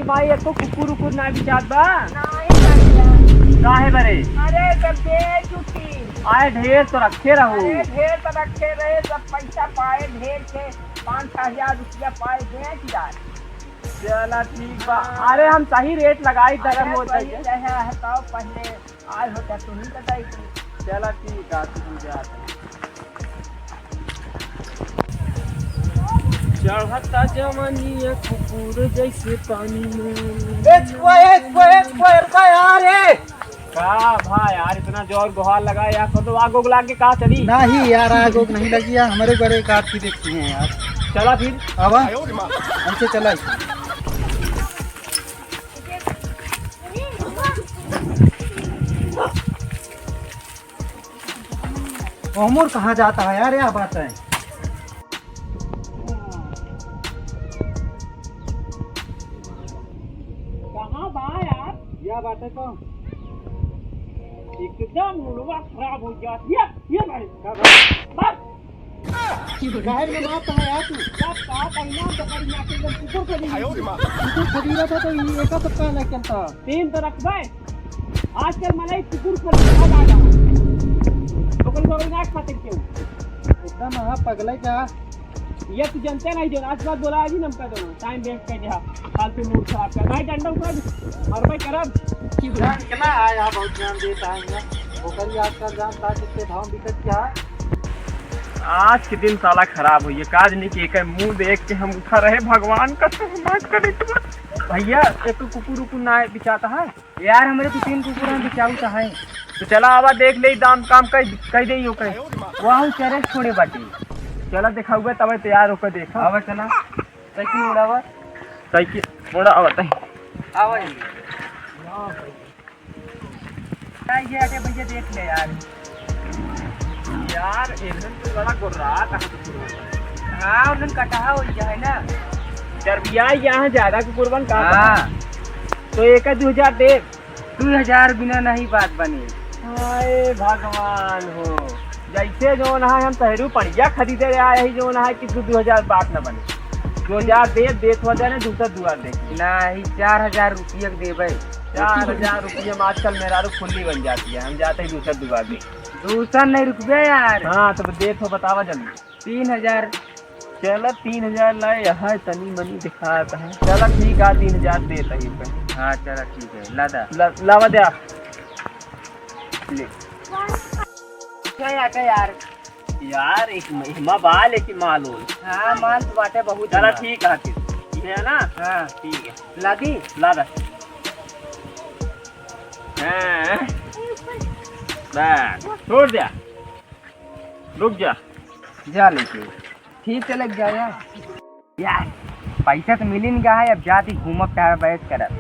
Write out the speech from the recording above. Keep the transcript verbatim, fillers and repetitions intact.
भाई, एको कुकुर उकुर ना बिचात बा? नाही भैया। काहे बरे? अरे, सब बेच उठी। आए, ढेर तो रखे रहो। अरे, ढेर तो रखे रहे, सब पैसा पाए, ढेर से पाँच छह हजार रुपया पाए, बेच डाल। चला ठीक बा। अरे, हम सही रेट लगाई, अरे, धरम हो वही जाइए। रहे है, तो पहले आए होता, तू ही बताई थी। चला ठीक है, तू ही जा। चढ़ता जवानिया कुकुर जैसे पानी में। ए, छुआ, ए, छुआ, ए, छुआ, रुका यार, ए। का भाई यार, इतना जोर गुहार लगा यार, सब तो आग उग लाग के कहाँ चली? नहीं यार, आग उग नहीं लगी है, हमारे घरे एक आदमी देखती हैं यार। चला फिर। आवा, हमसे चला। उमर कहाँ जाता है यार, यह बात है। कहाँ बा यार? यह बात है तो। एकदम मुड़वा खराब हो गया। ये, ये भाई। का भाई? बस। शहर में बात है यार तू। क्या बात है ना, तो बड़ी आके एकदम कुकुर खरीद। आयो रे माँ। कुकुर खरीदा था तो ये एका तो कहला चलता। तीन तो रखबे। आजकल मनई कुकुर खरीदे ना जाता। ओकरी बगल ना खातिर केहू। एकदम हाँ पगले का। ये तू जनते नहीं जो आज बात बोला आज ही नमका दो। टाइम वेस्ट कर दिया। फालतू मूड खराब कर। भाई डंडा उठा। और भाई करब। यार, इतना आया बहुत ध्यान देता है यहाँ। ओकरी आजकल जानता कितने भाव बिकट क्या है। आज के दिन साला खराब होइए, काज नहीं कि एकर मुंह देख के हम उठा रहे, भगवान कसम माफ करे के बा। भैया, एक कुकुर उकुर ना बिचाता है? यार, हमरे दो तीन कुकुर हैं, बिचाऊ तो हैं। तो चला आवा देख ले, दाम काम कह, कह दे ओकर। वहाँ चरे छोड़े बाटे। चला देखाउबे तबे तैयार होकर देखा। आवा चला। साइकिल उड़ावा। साइकिल उड़ावा तई। आवा जल्दी। का ये आके भैया देख ले यार। यार, एकदम तो बड़ा गोर्रा कहाँ से शुरू होता है? हाँ, उन्हन कटहा हो गया है ना। चरबिया यहाँ ज्यादा कुकुरबन का हाँ। तो एक दो हजार दे। दो हजार बिना नहीं बात बनी। हाय भगवान हो, जैसे जौन है हम तहरू पड़िया खरीदे आए ही जौन है कि दो, दो हजार बात न बने। दो हजार दे, देत हो जाने, दूसरा दुआर देख। नहीं, चार हजार रुपया के देबे। चार हजार रुपया में आजकल मेहरारू फुल्ली बन जाती है, हम जाते ही दूसरा दुआर देख। दूसरा नहीं रुकबे यार। हाँ, तो देत हो, बतावा जल्दी। तीन हजार। चला, तीन हजार लाए, यहाँ तनी मनी दिखात है। चला, ठीक है, तीन हजार देत है इनका। हाँ, चला, ठीक है, ला दा। ला, लावा दे आप। ले। क्या यार, क्या यार? यार, एक म-, हिमा बा, लेकिन माल होल। हाँ, माल तो बाटे बहुत चला, हिमा। ठीक है, फिर। ये है ना? हाँ। ठीक है। ला दी? ला दा। हाँ। बस, छोड़ दिया। रुक जा। जा लेके। ठीक से लग जाएगा। यार, पैसा तो मिलिन गा है, अब जाती घूमब टहरब ऐश करब।